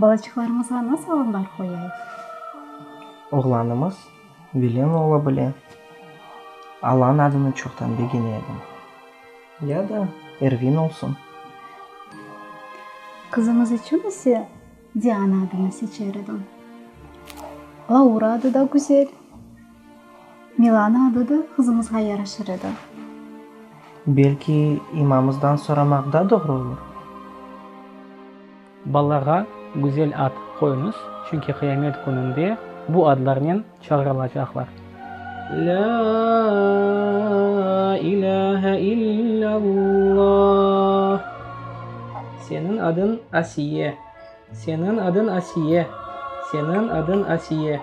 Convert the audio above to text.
Balaçıqlarımızğa nasıl adlar qoyayıq? Oğlanımız Vilen ola bile. Alan adını çoqtan begene edim. Ya da Ervin olsun. Qızımız içün ise Diana adını seçer edim. Laura adı da güzel. Milana adı da qızımızğa yaraşır edi. Belki imamımızdan soramaq da doğru olur? Balağa güzel ad qoyuñız, çünki qıyamet kününde bu adlarnen çağırılacaqlar. Lâ ilâhe illâllah. Seniñ adıñ Asiye. Seniñ adıñ Asiye. Seniñ adıñ Asiye.